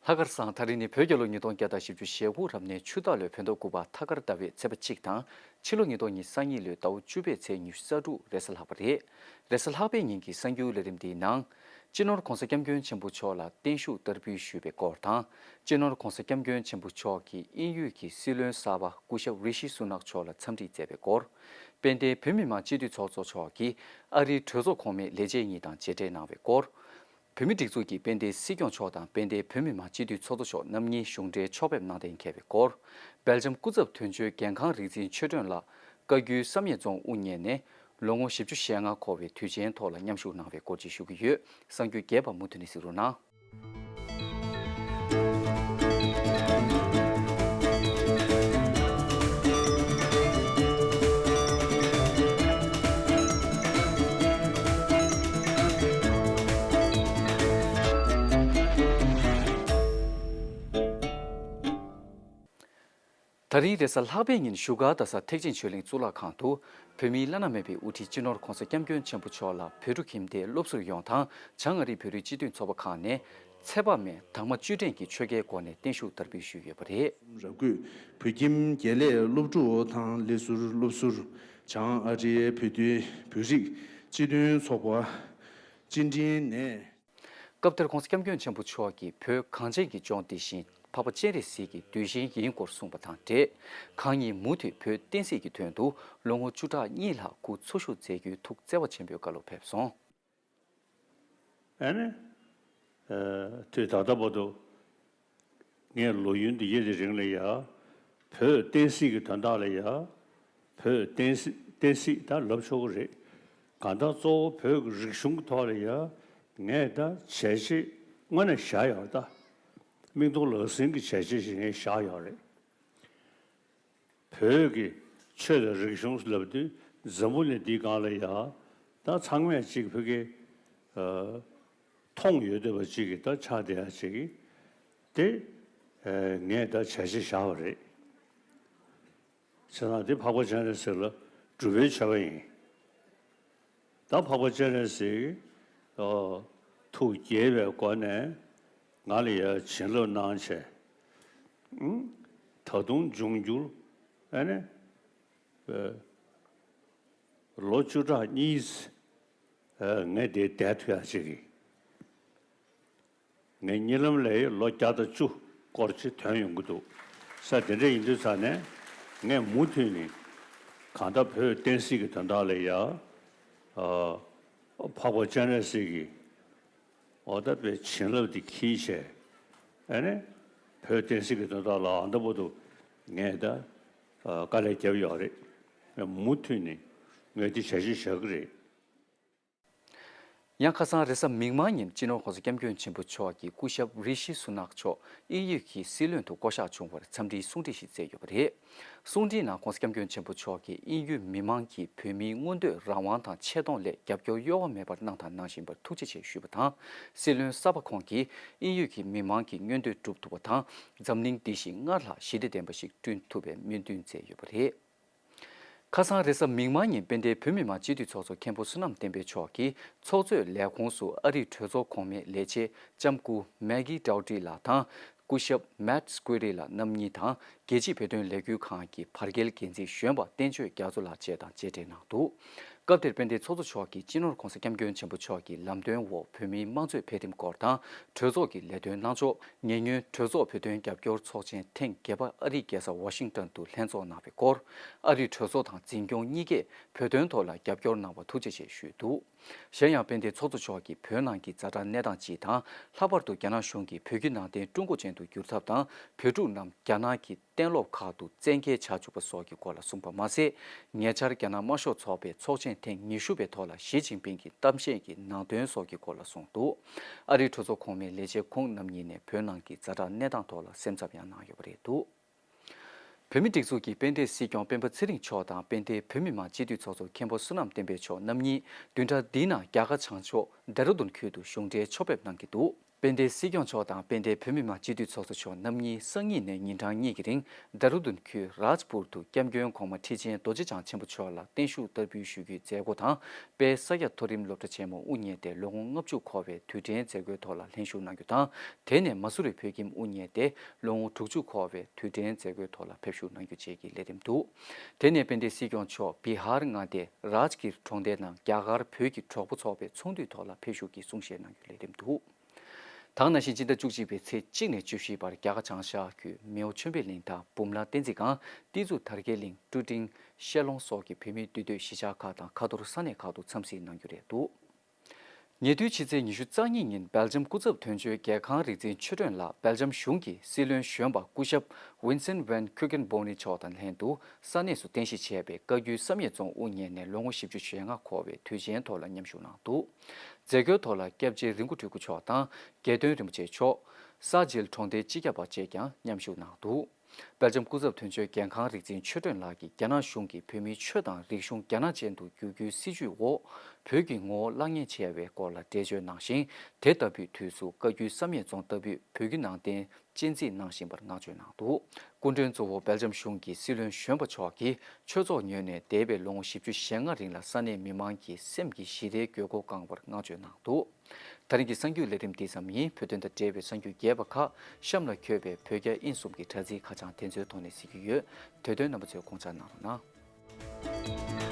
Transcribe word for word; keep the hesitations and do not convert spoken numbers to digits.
ཐ་སྐར་བཟང་། ད་རིང་ནི་བོད་རྒྱལ་ལོ་ཉིས་སྟོང་བརྒྱ་དང་བཞི་བཅུ་ཞེ་དགུ་རབ་གནས་ཆུ་སྟག་ལོའི་བོད་ཟླ་དགུ་པ་ཐ་སྐར་ཟླ་བའི་ཚེས་པ་གཅིག་དང་། ཕྱི་ལོ་ཉིས་སྟོང་ཉི་ཤུ་རྩ་གཉིས་ལོའི་ཟླ་བ་བཅུ་པའི་ཚེས་ཉི་ཤུ་རྩ་དྲུག་རེས་གཟའ་ལྷག་པ་རེད། རེས་གཟའ་ལྷག་པའི་ཉིན་གྱི་གསར་འགྱུར་ལས་རིམ་འདིའི་ནང་། སྤྱི་ནོར་༧གོང་ས་༧སྐྱབས་མགོན་ཆེན་པོ་མཆོག་ལ་བརྟན་བཞུགས་བསྟར་འབུལ་ཞུས་པའི་སྐོར་དང་། སྤྱི་ནོར་༧གོང་ས་༧སྐྱབས་མགོན་ཆེན་པོ་མཆོག་གིས་དབྱིན་ཡུལ་གྱི་སྲིད་བློན་གསར་པ་སྐུ་ཞབས་རི་ཤི་སུ་ནག་མཆོག་ལ་འཚམས་འདྲི་མཛད་པའི་སྐོར། དཔལ་ལྡན་བོད་མི་མང་སྤྱི་འཐུས་ཚོགས་གཙོ་མཆོག་གིས་ཨ་རིའི་གྲོས་ཚོགས་གོང་མའི་ལས་བྱེད་གཉིས་དང་མཇལ་འཕྲད་གནང་བའི་སྐོར། བོད་མིའི་སྒྲིག་འཛུགས་ཀྱི་དཔལ་ལྡན་སྲིད་སྐྱོང་མཆོག་དང་དཔལ་ལྡན་བོད་མི་མང་སྤྱི་འཐུས་ཚོགས་གཙོ་མཆོག་རྣམ་གཉིས་གཞུང་འབྲེལ་ཕྱོགས་ཕེབས་གནང་གཏན་འཁེལ་བའི་སྐོར། སྦེལ་ཇམ་སྐུ་ཚབ་དོན་གཅོད་རྒན་ཁང་རིག་འཛིན་ཆོས་སྒྲོན་ལགས་བཀའ་བརྒྱུད་བསམ་ཡས་རྫོང་དབུ་བརྙེས་ནས་ལོ་ངོ་བཞི་བཅུ་ཞེ་ལྔ་འཁོར་བའི་དུས་ཆེན་ཐོག་ལ་མཉམ་ཞུགས་གནང་བའི་སྐོར་བཅས་ཞུ་གི་ཡོད། གསར་འགྱུར་རྒྱས་པ་མུ་མཐུད་ནས་གཟིགས་རོགས་གནང་། ད་རིང་རེས་གཟའ་ལྷག་པའི་ཉིན་བཞུགས་སྒར་རྡ་ས་ཐེག་ཆེན་ཆོས་གླིང་གཙུག་ལག་ཁང་དུ། བོད་མིའི་བླ་ན་མེད་པའི་དབུ་ཁྲིད་སྤྱི་ནོར་༧གོང་ས་༧སྐྱབས་མགོན་ཆེན་པོ་མཆོག་ལ་བོད་ཕྲུག་ཁྱིམ་སྡེའི་སློབ་ཟུར་ཡོངས་དང་བྱང་ཨ་རིའི་བོད་རིགས་སྤྱི་མཐུན་ཚོགས་པ་ཁག་ནས་ཚེ་དཔག་མེད་དྭངས་མ་བཅུད་ལྡན་གྱི་ཆོ་གའི་སྒོ་ནས་བརྟན་བཞུགས་བསྟར་འབུལ་ཞུས་ཡོད་པ་རེད། རབ་རྒྱས་བོད་ཁྱིམ་དགེ་ལས་སློབ་ཕྲུག་དང་ལས་ཟུར་སློབ་ཟུར་བྱང་ཨ་རིའི་བོད་དོན་བོད་རིགས་སྤྱི་མཐུན་ཚོགས་པ་སྤྱི་མགྲིན་ནས། སྐབས་དེར་༧གོང་ས་༧སྐྱབས་མགོན་ཆེན་པོ་མཆོག་གིས་བོད་གངས་ཅན་གྱི་ལྗོངས་འདི་བཞིན་འཕགས་པ་སྤྱན་རས་གཟིགས་ཀྱི་གདུལ་ཞིང་ཡིན་སྐོར་གསུངས་པ་དང་འབྲེལ། གང་ཉིད་མུ་མཐུད་བོད་བསྟན་སྲིད་ཀྱི་དོན་དུ་ལོ་ངོ་བཅུ་ཕྲག་གཉིས་ལྷག་སྐུ་འཚོ་བཞུགས་མཛད་རྒྱུའི་ཐུགས་བརྩེ་བ་ཆེན་པོས་བཀའ་སློབ་ཕེབས་སོང་། ཨ་ནི། ཨ། དུས་ད་ལྟ་བར་དུ་ངས་ལོ་ཡུན་འདི་ཡི་དེ་རིང་ལ་ཡ། བོད་བསྟན་སྲིད་ཀྱི་དོན་དག་ལ་ཡ། བོད་བསྟན་སྲིད་བསྟན་སྲིད་ད་ལབ་ཆོག་གི་རེད། གང་ལྟར་གཙོ་བོ་བོད་ཀྱི་རིག་གཞུང་གི་ཐོག་ལ་ཡ། ངས་ད་བྱས་རྗེས་དངོས་གནས་བཞག་ཡོད་ད། མིག་མཐོང་ལག་ཟིན་གྱི་བྱས་རྗེས་ཤིག་ངས་བཞག་ཡོད་རེད། བོད་ཀྱི་ཆོས་དང་རིག་གཞུང་ལབ་དུས་འཛམ་བུ་གླིང་འདིའི་སྒང་ལ་ཡ། ད་ཚང་མས་ཅིག་ཕ་གི། ཨ། མཐོང་ཡོད་བསྡད་པ་ཅིག་གི་ད་ཆགས་བསྡད་ཡ་ཅིག་གི། དེ། ཨ། ངས་ད་བྱས་རྗེས་བཞག་པ་རེད། བྱས་ཙང་དེ་འཕགས་པ་སྤྱན་རས་གཟིགས་ལ་སྒྲུབ་པའི་མཆོད་པ་ཡིན། ད་འཕགས་པ་སྤྱན་རས་གཟིགས། ཨོ། ཐུགས་དགྱེས་པའི་སྒོ་ནས་ང་ལ་ཡ་བྱིན་རླབས་གནང་བྱས། ཨང་། ད་དུང་འབྱུང་འགྱུར། ཨ་ནི། ཨ། ལོ་བཅུ་ཕྲག་གཉིས། ཨ། ངས་དེ་བསྡད་ཐུབ་ཡ་ཅིག་གི། ངའི་གཉིད་ལམ་ལ་ལོ་བརྒྱ་དང་བཅུ་སྐོར་ཅིག་ཐོན་ཡོང་གི་འདུག་ས། དེ་འདྲ་ཡིན་དུས་ཙང་ནས་ངས་མུ་མཐུད་ནས་གང་ལྟར་བོད་བསྟན་སྲིད་ཀྱི་དོན་དག་ལ་ཡ། ཨ། འཕགས་པ་སྤྱན་རས་གཟིགས་ཀྱི་འོ་ད་དཔེ་བྱིན་རླབས་དེ་འཁྱེར་བྱས། ཨ་ནི། བོད་བསྟན་སྲིད་ཀྱི་དོན་དག་ལ་ཨ་འདྲ་པོ་འདུག་ངས་ད། ཨ། དཀའ་ལས་བརྒྱབ་ཡོད་རེད། མུ་མཐུད་ནས་ངས་དེ་བྱས་རྗེས་བཞག་གི་རེད། ཡང་ཁ་སང་རེས་གཟའ་མིག་དམར་ཉིན་སྤྱི་ནོར་༧གོང་ས་༧སྐྱབས་མགོན་ཆེན་པོ་མཆོག་གིས་སྐུ་ཞབས་རི་ཤི་སུ་ནག་མཆོག་དབྱིན་ཡུལ་གྱི་སྲིད་བློན་དུ་བསྐོ་གཞག་བྱུང་བར་འཚམས་འདྲིའི་གསུང་འཕྲིན་ཞིག་བསྩལ་ཡོད་པ་རེད། གསུང་འཕྲིན་ནང་༧གོང་ས་༧སྐྱབས་མགོན་ཆེན་པོ་མཆོག་གིས་དབྱིན་ཡུལ་མི་མང་གིས་བོད་མིའི་མངོན་འདོད་རང་དབང་དང་ཆེ་མཐོང་སླད་རྒྱབ་སྐྱོར་གཡོ་བ་མེད་པར་གནང་དང་གནང་བཞིན་པར་ཐུགས་རྗེ་ཆེ་ཞུས་པ་དང་། སྲིད་བློན་གསར་པ་ཁོང་གིས་དབྱིན་ཡུལ་གྱི་མི་མང་གི་མངོན་འདོད་སྒྲུབ་ཐུབ་པ་དང་། འཛམ་གླིང་འདི་བཞིན་སྔར་ལྷག་ཞི་བདེ་ལྡན་པ་ཞིག་བསྐྲུན་ཐུབ་པའི་སྨོན་འདུན་མཛད་ཡོད་པ་རེད། ཁ་སང་རེས་གཟའ་མིག་དམར་ཉིན་དཔལ་ལྡན་བོད་མི་མང་སྤྱི་འཐུས་ཚོགས་གཙོ་མཁན་པོ་བསོད་ནམས་བསྟན་འཕེལ་མཆོག་གིས་ཚོགས་གཙོས་ལས་ཁུངས་སུ་ཨ་རིའི་གྲོས་ཚོགས་གོང་མའི་ལས་བྱེད་ལྕམ་སྐུ་མེག་གྷི་ཌའོ་ཏྲི་ལགས་དང་། སྐུ་ཞབས་མེཊ་སི་ཀུ་རི་ལགས་རྣམ་གཉིས་དང་། རྒྱལ་སྤྱིའི་བོད་དོན་ལས་འགུལ་ཁང་གི་བར་བརྒལ་འགན་འཛིན་གཞོན་པ་བསྟན་ཆོས་རྒྱ་མཚོ་ལགས་བཅས་དང་མཇལ་འཕྲད་གནང་འདུག་སྐབས་དེར་དཔལ་ལྡན་ཚོགས་གཙོ་མཆོག་གིས་སྤྱི་ནོར་༧གོང་ས་༧སྐྱབས་མགོན་ཆེན་པོ་མཆོག་གི་ལམ་སྟོན་འོག་བོད་མིའི་དམངས་གཙོའི་འཕེལ་རིམ་སྐོར་དང་། གྲོས་ཚོགས་ཀྱི་ལས་དོན་གནང་ཕྱོགས། ཉེ་སྔོན་གྲོས་ཚོགས་བོད་དོན་རྒྱབ་སྐྱོར་ཚོགས་ཆེན་ཐེངས་བརྒྱད་པ་ཨ་རིའི་རྒྱལ་ས་ཝ་ཤིང་ཏོན་དུ་ལྷན་ཚོགས་གནང་བའི་སྐོར། ཨ་རིའི་གྲོས་ཚོགས་དང་འཛིན་སྐྱོང་གཉིས་ཀས་བོད་དོན་ཐོག་ལ་རྒྱབ་སྐྱོར་གནང་བར་ཐུགས་རྗེ་ཆེ་ཞུས་འདུག་གཞན་ཡང་དཔལ་ལྡན་ཚོགས་གཙོ་མཆོག་གིས་བོད་ནང་གི་ཛ་དྲག་གནས་སྟངས་སྤྱི་དང་། ལྷག་པར་དུ་རྒྱ་ནག་གཞུང་གིས་བོད་བརྒྱུད་ནང་བསྟན་ཀྲུང་གོ་ཅན་དུ་བསྒྱུར་ཐབས་དང་། བོད་ཕྲུག་རྣམས་རྒྱ་ནག་གི་གཏན་སློབ་ཁག་ཏུ་བཙན་འགེལ་བྱ་བཅུག་པ་སོགས་ཀྱི་སྐོར་ལ་གསུངས་པ་མ་ཟད། ཉེ་ཆར་རྒྱ་ནག་དམར་ཤོག་ཚོགས་པའི་ཚོགས་ཆེན་ཐེངས་ཉི་ཤུ་པའི་ཐོག་ལ་ཞི་ཅིན་ཕིང་གི་གཏམ་བཤད་ཀྱི་ནང་དོན་སོགས་ཀྱི་སྐོར་ལ་གསུངས་འདུག་ཨ་རིའི་གྲོས་ཚོགས་གོང་མའི་ལས་བྱེད་ཁོང་རྣམ་གཉིས་ནས་བོད་ནང་གི་ཛ་དྲག་གནས་སྟངས་ཐོག་ལ་སེམས་འཚབ་ཡང་གནང་ཡོད་པ་རེད་འདུག་བོད་མིའི་སྒྲིག་འཛུགས་ཀྱི་དཔལ་ལྡན་སྲིད་སྐྱོང་སྤེན་པ་ཚེ་རིང་མཆོག་དང་དཔལ་ལྡན་བོད་མི་མང་སྤྱི་འཐུས་ཚོགས་གཙོ་མཁན་པོ་བསོད་ནམས་བསྟན་འཕེལ་མཆོག་རྣམ་གཉིས་བདུན་ཕྲག་འདིའི་ནང་རྒྱ་གར་བྱང་ཕྱོགས་ལྡེ་ར་ལྡུན་ཁུལ་དུ་གཞུང་འབྲེལ་ཕྱོགས་ཕེབས་གནང་གི་འདུག་དཔལ་ལྡན་སྲིད་སྐྱོང་མཆོག་དང་དཔལ་ལྡན་བོད་མི་མང་སྤྱི་འཐུས་ཚོགས་གཙོ་མཆོག་རྣམ་གཉིས་སང་ཉིན་ནས་ཉིན་གྲངས་གཉིས་ཀྱི་རིང་ཌ་རུ་དུན་ཁུལ་རཱཇ་པུར་དུ་སྐྱབས་མགོན་གོང་མ་ཁྲི་ཆེན་རྡོ་རྗེ་འཆང་ཆེན་པོ་མཆོག་ལ་བརྟན་བཞུགས་བསྟར་འབུལ་ཞུ་རྒྱུའི་མཛད་སྒོ་དང་། དཔལ་ས་སྐྱ་མཐོ་རིམ་སློབ་གྲྭ་ཆེན་མོ་དབུ་བརྙེས་ཏེ་ལོ་ངོ་ལྔ་བཅུ་འཁོར་བའི་དུས་དྲན་མཛད་སྒོའི་ཐོག་ལ་ལྷན་ཞུགས་གནང་རྒྱུ་དང་། དེ་ནས་མ་སུ་རི་བོད་ཁྱིམ་དབུ་བརྙེས་ཏེ་ལོ་ངོ་དྲུག་ཅུ་འཁོར་བའི་དུས་དྲན་མཛད་སྒོའི་ཐོག་ལ་ཕེབས་བཞུགས་གནང་རྒྱུ་བཅས་ཀྱི་ལས་རིམ་འདུག་དེ་ནས་དཔལ་ལྡན་སྲིད་སྐྱོང་མཆོག་བི་ཧར་མངའ་སྡེ་རཱཇ་གིར་གྲོང་རྡལ་ནང་རྒྱ་གར་བོད་ཀྱི་གྲོགས་པོ་ཚོགས་པའི་ཚོགས་འདུའི་ཐོག་ལ་ཕེབས་བཞུགས་ཀྱིས་གསུང་བཤད་གནང་རྒྱུའི་ལས་རིམ་འདུག་དེ་ནང་བཞིན་སྤྱི་ཟླ་བཅུ་གཅིག་པའི་ཚེས་གཅིག་ནས་བཅུ་བཞི་བར་རྒྱ་གར་བྱང་ཤར་ཁུལ་མེའོ་ཆོས་འཕེལ་གླིང་དང་འབུམ་ལ་བསྟན་འཛིན་སྒང་། ཏི་ཛུ་དར་རྒྱས་གླིང་ཀྲུ་ཀྲིང་ཤེ་ལོང་སོགས་ཀྱི་བོད་མིའི་འདུས་སྡོད་གཞིས་ཆགས་ཁག་དང་ཁ་ཐོར་ས་གནས་ཁག་ཏུ་འཚམས་གཟིགས་གནང་རྒྱུ་རེད་འདུག་ཉེ་དུས་ཕྱི་ཚེས་ཉི་ཤུ་རྩ་གཉིས་ཉིན་སྦེལ་ཇམ་སྐུ་ཚབ་དོན་གཅོད་རྒྱལ་ཁང་རིག་འཛིན་ཆོས་སྒྲོན་ལགས་སྦེལ་ཇམ་གཞུང་གི་སྲིད་བློན་གཞོན་པ་སྐུ་ཞབས་Vincent van Quickenborne མཆོག་དང་ལྷན་དུ་ས་གནས་སུ་རྟེན་གཞི་བྱས་པའི་བཀའ་བརྒྱུད་བསམ་ཡས་རྫོང་དབུ་བརྙེས་ནས་ལོ་ངོ་བཞི་བཅུ་ཞེ་ལྔ་འཁོར་བའི་དུས་ཆེན་ཐོག་ལ་མཉམ་ཞུགས་གནང་འདུག་མཛད་སྒོའི་ཐོག་ལ་སྐྱབས་རྗེ་རི་མགོ་སྤྲུལ་སྐུ་མཆོག་དང་དགེ་འདུན་རིན་པོ་ཆེ་མཆོག་ས་བྱིལ་གྲོང་སྡེའི་སྤྱི་ཁྱབ་པ་བཅས་ཀྱང་མཉམ་ཞུགས་གནང་འདུག་སྦེལ་ཇམ་སྐུ་ཚབ་དོན་གཅོད་རྒྱལ་ཁང་རིག་འཛིན་ཆོས་སྒྲོན་ལགས་ཀྱིས་རྒྱ་ནག་གཞུང་གིས་བོད་མིའི་ཆོས་དང་རིག་གཞུང་རྒྱ་ནག་ཅན་དུ་བསྒྱུར་རྒྱུའི་སྲིད་བྱུས་འོག་བོད་ཀྱི་ངོ་བོ་བརླག་ཉེན་ཆེ་བའི་སྐོར་ལ་འགྲེལ་བརྗོད་གནང་ཞིང་། དེ་ལྟ་བུའི་དུས་སུ་བཀའ་བརྒྱུད་བསམ་ཡས་རྫོང་ལྟ་བུས་བོད་བརྒྱུད་ནང་བསྟན་གཅེས་འཛིན་གནང་བཞིན་པར་བསྔགས་བརྗོད་གནང་འདུག་སྐུ་མགྲོན་གཙོ་བོ་སྦེལ་ཇམ་གཞུང་གི་སྲིད་བློན་གཞོན་པ་མཆོག་གིས་ཆོས་ཚོགས་ཉོས་ནས་འདས་པའི་ལོ་ངོ་བཞི་བཅུ་ཞེ་ལྔ་རིང་ལ་ས་གནས་མི་མང་གི་སེམས་ཀྱི་ཞི་བདེའི་དགོས་མཁོ་བསྐངས་པར་བསྔགས་བརྗོད་གནང་འདུག་ད་རིང་གི་གསར་འགྱུར་ལས་རིམ་འདི་ཙམ་ཡིན། བོད་དོན་དང་འབྲེལ་བའི་གསར་འགྱུར་རྒྱས་པ་ཁག་གཤམ་ལ་འཁོད་པའི་བོད་རྒྱ་དབྱིན་གསུམ་གྱི་དྲ་ཚིགས་ཁ་བྱང་དེ་ཚོའི་ཐོག་ནས་གཟིགས་ཀྱི་ཡོད། དེ་དོན་རྣམ་པ་ཚོས་དགོངས་འཇགས་གནང་རོགས་གནང་།